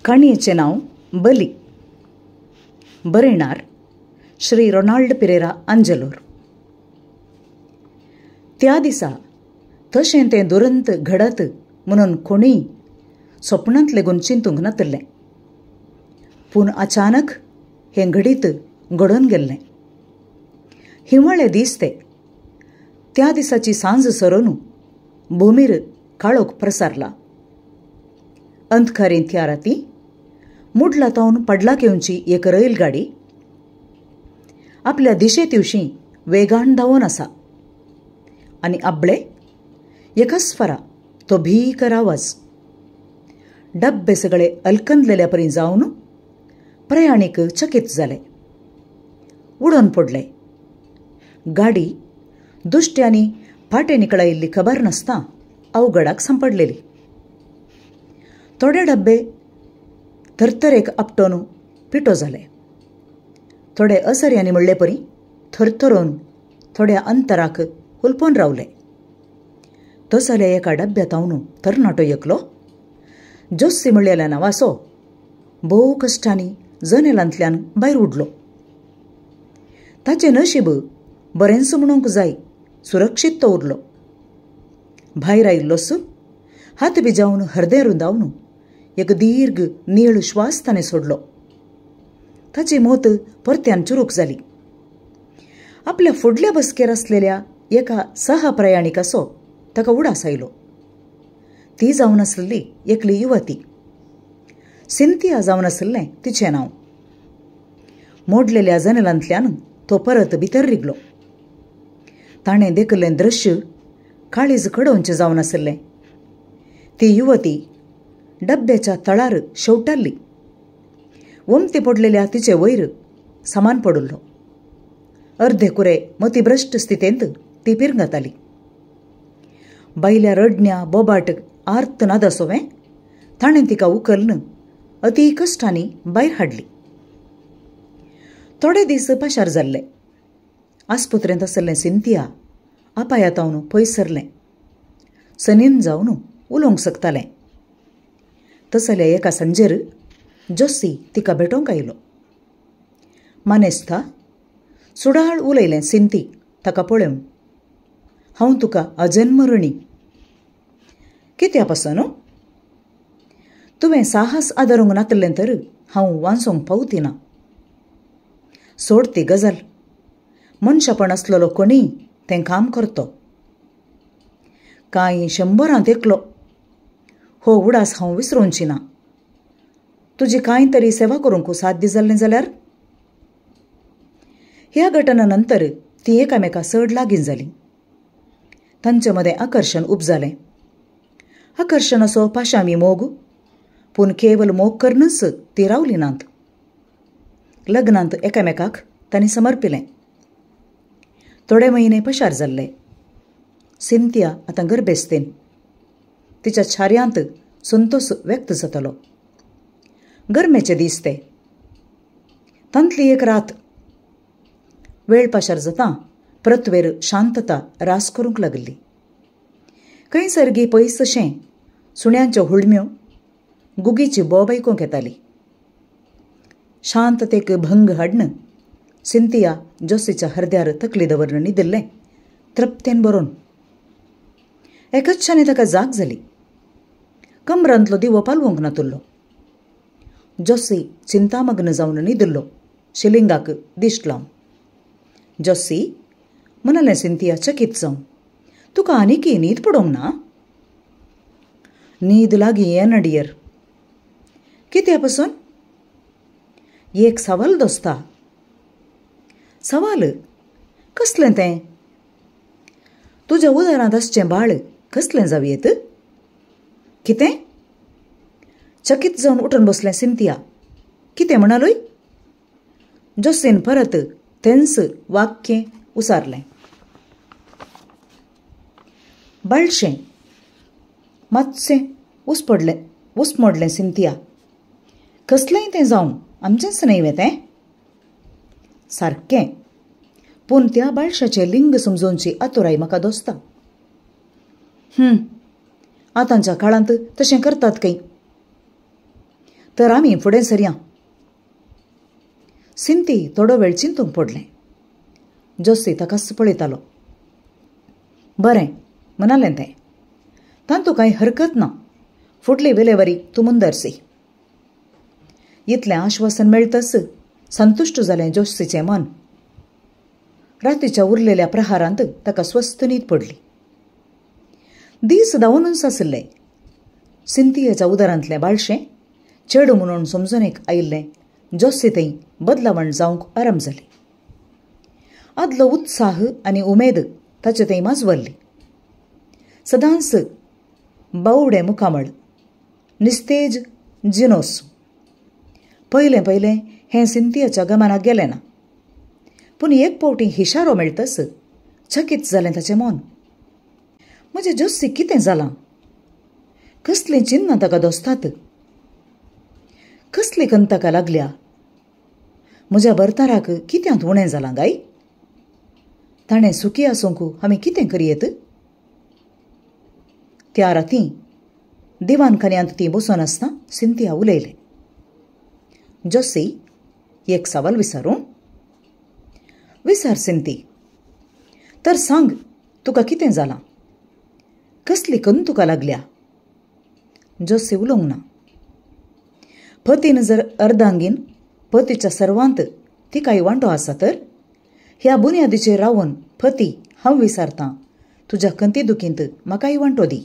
काणयेचें नांव बली. बरयणार श्री रोनाल्ड पिरेरा आंजलोर. त्या दिसा तशें तें दुरंत घडत म्हणून कोणीय सपनांत लेगून चिंतूंक नातिल्लें. पूण अचानक हें घडीत घडोवन गेल्लें. हिंवाळे दीस ते. त्या दिसाची सांज सरून भूमीर काळोख प्रसारला. अंधकारींत त्या राती मुडला तावन पडलाक येवची एक रेलगाडी आपल्या दिशेतिवशी वेगान धांवून आसा आनी आपले एकच फारा तो भीकर आवाज. डब्बे सगळे अलकंदलेल्या परी जावन प्रयाणीक चकीत जाले, उडोवन पडले. गाडी दुश्ट्यांनी फाटे निकळायिल्ली खबर नासता अवघडाक सांपडलेली. थोडे डब्बे थरथरेक आपटोन पिटो जाले, थोडे असऱ्यांनी म्हणले परी थरथरोन थोड्या अंतराक हुलपोन रावले. तसल्या एका डब्ब्यांत तरणाटो एकलो जोस्सी म्हणलेल्या नांवाचो भोव कश्टांनी जनेलांतल्यान भायर उडलो. ताचें नशीब बरेंच म्हणूंक जाय, सुरक्षीत तो उरलो. भायर आयिल्लोच हात बिजावन हरदें रुंदावन एक दीर्घ नीळ श्वास ताणें सोडलो. ताची मोत परत्यान चुरूक जाली. आपल्या फुडल्या बसकेर आसलेल्या एका सहप्रयाणिकाचो ताका उडास आयलो. ती जावन आसलेली एकली युवती, सिंथिया जावन आसलें तिचें नांव. मोडलेल्या जनेलांतल्यान तो परत भितर रिगलो. ताणें देखिल्लें दृश्य काळीज कडोवचें जावन आसलें. ती युवती डब्याच्या तळार शेवटाल्ली. ओमती पडलेल्या तिचे वयर सामान पडिल्लो. अर्दे कुरे मतिभ्रश्ट स्थितेंत ती पिरंगताली. बायल्या रडण्या बोबाट आर्त नादासोवें ताणें तिका उखल्न अती कश्टांनी भायर हाडली. थोडे दीस पाशार जाल्ले. आस्पत्रेंत आसलें सिंथिया अपायातावन पयस सरलें. सनीन जावन उलोवंक शकतालें. तसल्या एका सांजेर जोस्सी तिका भेटोवंक आयलो. मानेस्ता सुडाळ उलयलें सिंथी ताका पळोवन, हांव तुका अजन्म ऋणी. कित्या पासून? तुवें साहस आदारूंक नातिल्लें तर हांव वांचोंक पावती ना. सोड ती गजाल, मनशापण आसलेलो कोणीय तें काम करतो. कांय शंबरांत एकलो हो उडास हांव विसरोवची ना. तुजी कांय तरी सेवा करूंक साध्य जाल्लें जाल्यार. ह्या घटना नंतर ती एकामेका चड लागीं जालीं. तांचे मदें आकर्शण उपजालें. आकर्शण असो पाशामी मोग, पूण केवल मोग करनच ती रावली नात. लग्नांत एकामेकाक तांणी समर्पिलें. थोडे म्हयने पशार जाल्ले. सिंथिया आतां गर्भेस्तीन. तिच्या छार्यांत संतोष व्यक्त जातालो. गरमेचे दीस ते. तांतली एक रात वेळ पाशार जाता पृथ्वेर शांतता रास करूंक लागिल्ली. खंय सर्गी पयस अशें सुण्यांच्यो हुळम्यो, गुगीची बोब आयकूंक येताली. शांततेक भंग हाडन सिंथिया जोसीच्या हरद्यार तकली दवरून न्हिदिल्लें तृप्तेन बरोवन. एकच ताका जाग जाली. कमरांतलो दिवो पालवंक नातुल्लो. जोसी चिंतामग्न जावन न्हिदिल्लो, शिलिंगाक दिश्ट लावन. जोसी म्हणालें सिंथिया चकीत जावन, तुका आनीकी न्हीद पडोवंक ना? न्हीद लागीं येना डियर. कित्या पसून? एक सवाल दोस्ता. सवाल? कसलें तें? तुज्या उदारांत आसचें बाळ कसलें जावयेत? कितें? चकीत जावन उठून बसलें सिंथिया. कितें म्हणालोय? जोसीन परत तेंच वाक्य उसारलें. बाळशें मातशें उसपडलें उसमोडलें सिंथिया. कसलेंय तें जावं, आमचेंच न्हय वे तें? सारकें. पूण त्या बाळशाचें लिंग समजोवची आतुराय म्हाका दोसता. आतांच्या काळांत तशें करतात खंय. तर आमी फुडें सरया. सिंती थोडो वेळ चिंतूंक पडलें. जोसी ताकाच पळयतालो. बरें म्हणालें तें, तांतू कांय हरकत ना. फुडली विलेवारी तूं मुंदरसी. इतलें आश्वासन मेळतच संतुश्ट जालें जोशीचें मन. रातीच्या उरलेल्या प्रहारांत ताका स्वस्थ न्हीद पडली. दीस धांवूनच आशिल्ले. सिंतियाच्या उदरांतलें बाळशें चेडूं म्हणून समजूनेक आयिल्लें जोसी थंय बदलावण जावंक आरंभ जाली. आदलो उत्साह आनी उमेद ताचे थंय माजवल्ली. सदांच बावडें मुखामळ, निस्तेज जिनोस. पयलें पयलें हें सिंतियाच्या गमनाक गेलें ना. पूण एक फावटी हिशारो मेळतच चकीत जालें ताचें मन. म्हजें जोसी कितें जालां? कसलीं चिन्नां ताका दोसतात? कसली खंत ताका लागल्या? म्हज्या भरताराक कित्यांत उणें जालां गाय? ताणें सुखी आसूंक आमी कितें करयेत? त्या राती दिवानखान्यांत ती बसून आसतना सिंतिया उलयलें. जोसी, एक सवाल विचारूं? विचार सिंती. तर सांग, तुका कितें जालां? कसली खंत तुका लागल्या? जोसी उलोवंक ना. पतीन जर अर्धांगीन पतीच्या सर्वांत तिकाय वांटो आसा तर ह्या बुन्यादीचेर रावन पती हांव विचारतां, तुज्या खंती दुखींत म्हाकाय वांटो दी.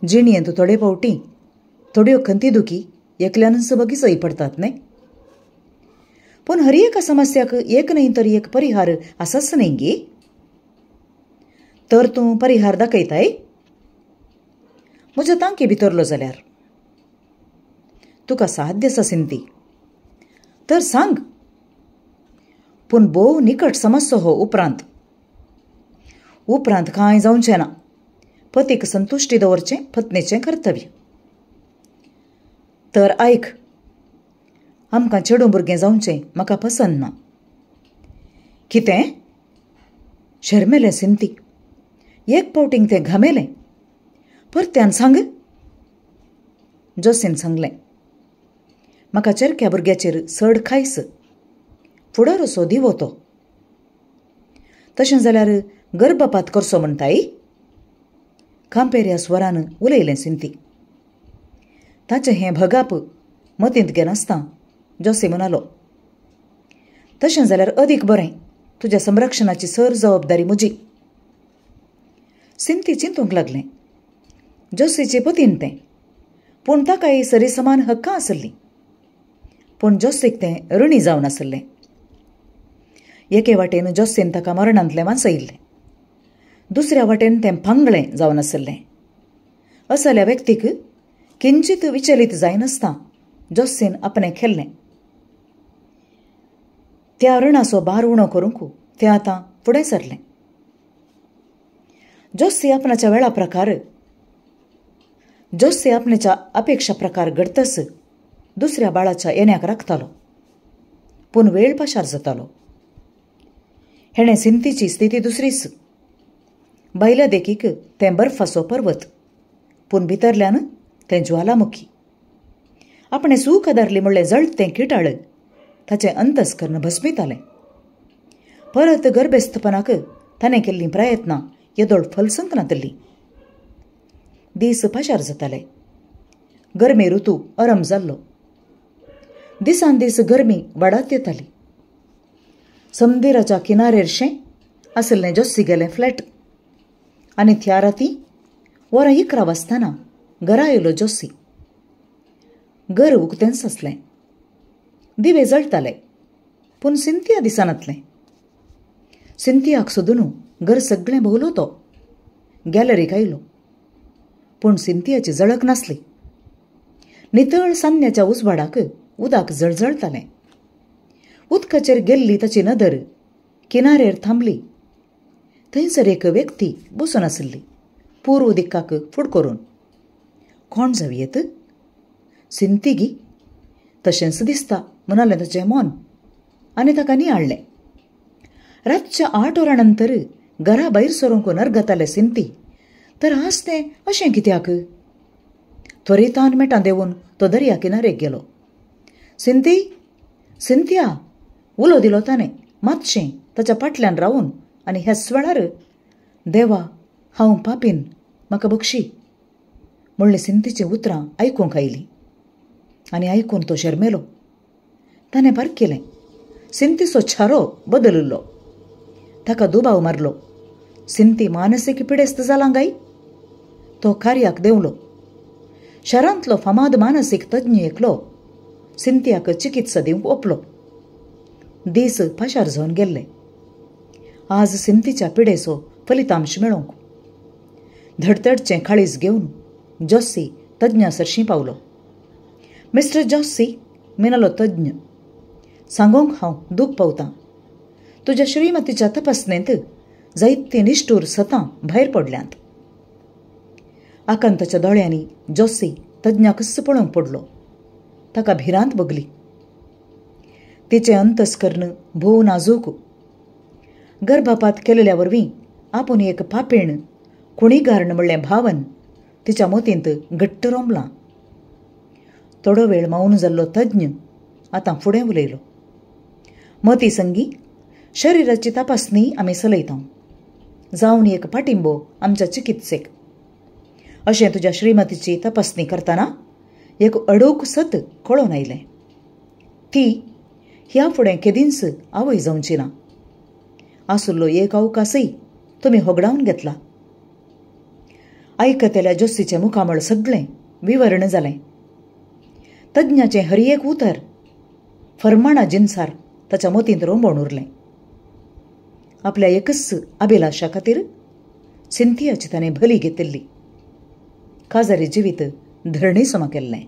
जिणयेंत थोडे फावटी थोड्यो खंती दुखी एकल्यानच बगीचय पडतात न्हय? पूण हर एका समस्याक एक न्हय तर एक परिहार आसाच न्हय गी? तर तूं परिहार दाखयताय? म्हज्या तांकी भितरलो जाल्यार तुका साध्य आसा सिंती. तर सांग. पूण भोव निकट समस्या हो उपरांत. उपरांत कांय जावचें ना. पतीक संतुश्टी दवरचें पत्नीचें कर्तव्य. तर आयक, आमकां चेडूं भुरगें जावचें म्हाका पसंद ना. कितें? शर्मेलें सिंती. एक फावटींक तें घामेलें. परत्यान सांग. जोसीन सांगलें, म्हाका चेरक्या भुरग्याचेर चड खायस. फुडार असो दिवो तो. तशें जाल्यार गर्भपात करचो म्हणटाय? कांपेऱ्या स्वरान उलयलें सिंती. ताचें हें भगाप मतींत घेनासतना जोसी म्हणालो, तशें जाल्यार अदीक बरें. तुज्या संरक्षणाची सर जबाबदारी म्हजी. सिंती चिंतूंक लागलें. जोसीचे पतीन तें, पूण ताकाय सरी समान हक्कां आसलीं. पूण जोसीक तें ऋणी जावन आसलें. एके वाटेन जोसीन ताका मरणांतलें वांचयिल्लें, दुसऱ्या वाटेन तें पांगळें जावन आसलें. असल्या व्यक्तीक किंचित विचलित जायनासतना जोसीन आपणें केल्लें. त्या ऋणाचो भार उणो करूंक तें आतां फुडें सरलें. जोसी आपणाच्या वेळा प्रकार, जोसी आपणाच्या अपेक्षा प्रकार घडतच दुसऱ्या बाळाच्या येण्याक राखतालो. पूण वेळ पाशार जातालो. हेणें सिंतीची स्थिती दुसरीच. भायल्या देखीक तें बर्फाचो पर्वत, पूण भितरल्यान तें ज्वालामुखी. आपणें सूख आदारली म्हणलें जळतें किटाळ ताचें अंतस्कर्ण भस्मितालें. परत गर्भेस्तपणाक ताणें केल्लीं प्रयत्नां येदोळ फलसंक नातल्लीं. दीस पाशार जाताले. गरमी ऋतू आरंभ जाल्लो. दिसान दीस गरमी वाडत येताली. समदिराच्या किनारेरशें आसलें जोसी गेलें फ्लॅट. आनी त्या राती वरां 11 वाजताना घरा आयलो जोसी. घर उकतेंच आसलें. दिवे जळटाले, पूण सिंतिया दिसनातलें. सिंतियाक सोदून घर सगळें भोवलो तो. गॅलरीक आयलो, पूण सिंतियाची झळक नासली. नितळ सान्याच्या उजवाडाक उदक जळजळटालें. उदकाचेर गेल्ली ताची नदर किनारेर थांबली. थंयसर एक व्यक्ती बसून आसली, पूर्व दिक्काक फुड करून. कोण जावयेत? सिंती गी? तशेंच दिसता म्हणालें ताचें मन आनी ताका नियाळ्ळें. रातच्या 8 वरां नंतर घरा भायर सरूंक नरगतालें सिंती. तर आज तें अशें कित्याक? त्वरितान मेटां देंवून तो दर्या किनारेक गेलो. सिंती, सिंथिया, उलो दिलो ताणें मातशें ताच्या फाटल्यान रावून आनी ह्याच वेळार देवा, हांव पापीन, म्हाका बक्षी म्हणली सिंथीचीं उतरां आयकूंक आयलीं आनी आयकून तो शर्मेलो. ताणें पारखिलें, सिंथीचो छारो बदलिल्लो. ताका दुबाव मारलो, सिंथी मानसीक पिडेस्त जालां काय? तो कार्याक देंवलो. शारांतलो फामाद मानसीक तज्ञ एकलो सिंथियाक चिकित्सा दिवंक ओपलो. दीस पाशार जावन गेल्ले. आज सिंथीच्या पिडेचो फलितांश मेळोवंक धडधडचें काळीज घेवन जोस्सी तज्ञा सरशीं पावलो. मिस्टर जोस्सी, मिनलो तज्ञ, सांगूंक हांव दूख पावतां, तुज्या श्रीमतीच्या तपासणेंत जायतीं निश्ठूर सतां भायर पडल्यांत. आकांताच्या दोळ्यांनी जोस्सी तज्ञाकच पळोवंक पडलो. ताका भिरांत भोगली. तिचें अंतस्कर्ण भोव नाजूक. गर्भपात केलेल्या वरवीं आपूण एक पापीण खुणीगारण म्हणलें भावन तिच्या मोतींत घट्ट रोमलां. थोडो वेळ मौन जाल्लो तज्ञ आतां फुडें उलयलो. मती संगी शरिराची तपासणी आमी चलयता, जावन एक पाटिंबो आमच्या चिकित्सेक. अशें तुज्या श्रीमतीची तपासणी करतना एक अडोक सत कळोवन आयलें. ती ह्या फुडें केदींच आवय जावची ना. आसुल्लो एक अवकाशय तुमी होगडावन घेतला. आयकतल्या जोस्सीचें मुखामळ सगळें विवर्ण जालें. तज्ञाचें हर एक उतर फर्माणा जिनसार ताच्या मतींत रोंबोवन उरलें. आपल्या एकच अभिलाशा खातीर सिंथियाची ताणें भली घेतिल्ली. काजारी जिवीत धरणी समा केल्लें.